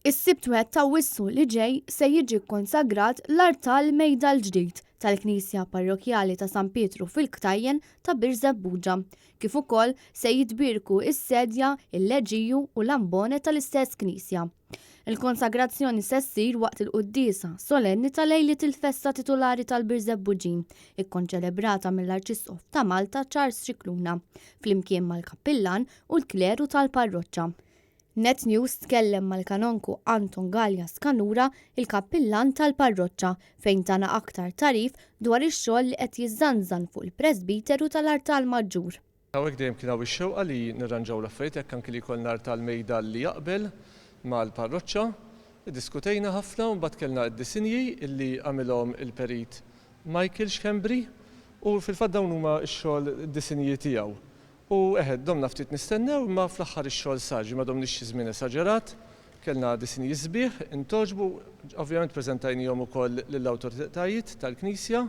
Is-Sibt wieħed t'Awwissu li ġej se jiġi kkonsagrat l-artal mejda l-ġdid tal-Knisja Parrokkjali ta' San Pietru fil-Ktajjen ta' Birżebbuġa, kif ukoll se jitbierku s-sedja, il-leġiju u l-ambone tal-istess knisja. Il-konsagrazzjoni se ssir waqt il-quddiesa solenni ta' lejliet il-festa titulari tal-Birżebbuġin, ikkonċelebrata mill-Arċisqof ta' Malta Charles Scicluna, flimkien mal-kappillan u l-kleru tal-parroċċa. Net News tkellem mal-Kanonku Anton Galea Scanura, il-kappillan tal-parroċċa, fejn tana aktar tagħrif dwar ix-xogħol li qed jiżżanżan fuq il-presbiteru tal-artal maġġur. Hawnhekk dejjem kien hawn ix-xewqa li nirranġaw l-affarijiet hekk anki li jkollna artal mejda li jaqbel mal-parroċċa. Iddiskutejna ħafna u mbagħad kellna d-disinji li għamilhom il-Perit Michael Schembri u fil-fatt dawn huma x-xogħol id-disinji tiegħu. U eħe, domna ftit nistennew imma fl-aħħar ix-xogħol sar, ġifieri ma domniex xi żmien esaġerat, kellna disinji sbieħ, intgħoġbu, ovvjament preżentajnihom ukoll lill-awtoritajiet tal-Knisja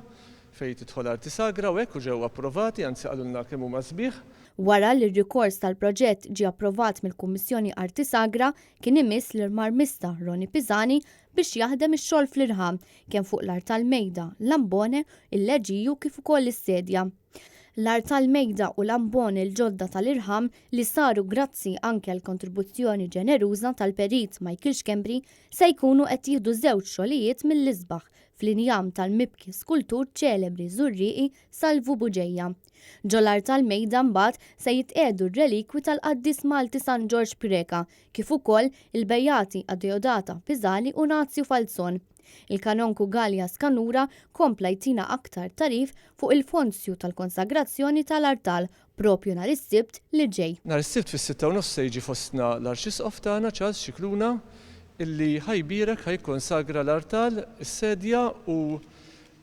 fejn tidħol arti sagra u hekk u ġew approvati, anzi qalulna kemm huma sbieħ. Wara li r-rikors tal-proġett ġie approvat mill-Kummissjoni Arti Sagra, kien imiss lill-marmista Ronnie Pisani biex jaħdem ix-xogħol fl-irħam, kemm fuq l-artal mejda, l-ambone, il-leġiju kif ukoll is-sedja. L-artal mejda u l-amboni l-ġodda tal-irħam li saru grazzi anke għall-kontribuzzjoni ġeneruża tal-Perit Michael Schembri se jkunu qed jieħdu żewġ xogħlijiet mill-isbaħ fl-injam tal-mibki skultur ċelebri Żurrieqi Salvu Bugeja. Ġol-artal mejda mbagħad se jitqiegħdu r-relikwi tal-qaddis Malti San Ġorġ Preca kif ukoll il-Bejati Adeodata Pisani u Nazju Falzon. Il-Kanonku Galea Scanura kompla jtina aktar tagħrif fuq il-fonzju tal-konsagrazzjoni tal-artal propju nhar is-Sibt li ġej. Nhar is-Sibt fis-sitta u nofs se jiġi fostna l-Arċisqof tagħna Charles Scicluna illi ħa jbierek, ħa jikkonsagra l-artal, is-sedja u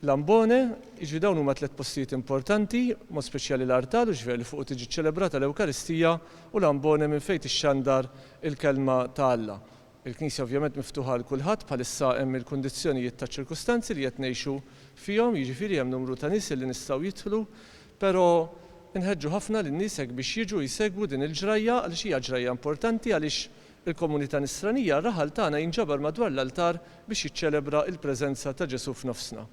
l-ambone, jiġifieri dawn huma tlett postijiet importanti, b'mod speċjali l-artal, hux veru li fuqu tiġi ċċelebrata l-Ewkaristija u l-ambone minn fejn tixxandar il-Kelma ta' Alla. Il-Knisja ovvjament miftuħa għal kulħadd, bħalissa hemm il-kundizzjonijiet taċ-ċirkustanzi li qed ngħixu fihom, jiġifieri hemm numru ta' nies li nistgħu jidħlu, però nħeġġu ħafna lin-nies hekk biex jiġu jsegwu din il-ġrajja għaliex hija ġrajja importanti għaliex il-komunità Nisranija, r-raħal tagħna jinġabar madwar l-altar biex jiċċelebra l-preżenza ta' Ġesù f'nofsna.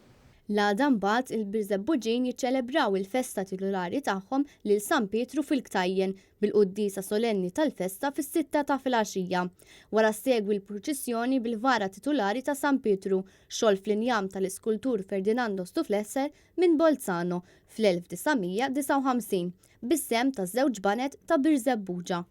L-għada mbagħad il-Birżebbuġin jiċċelebraw il-festa titulari tagħhom lil San Pietru fil-Ktajjen bil-quddiesa solenni tal-festa fis-sitta ta' filgħaxija. Wara ssegwi l-purċissjoni bil-vara titulari ta' San Pietru, xogħol fl-injam tal-iskultur Ferdinando Stuflesser minn Bolzano fl-1959, bis-sehem taż-żewġ baned ta' Birżebbuġa.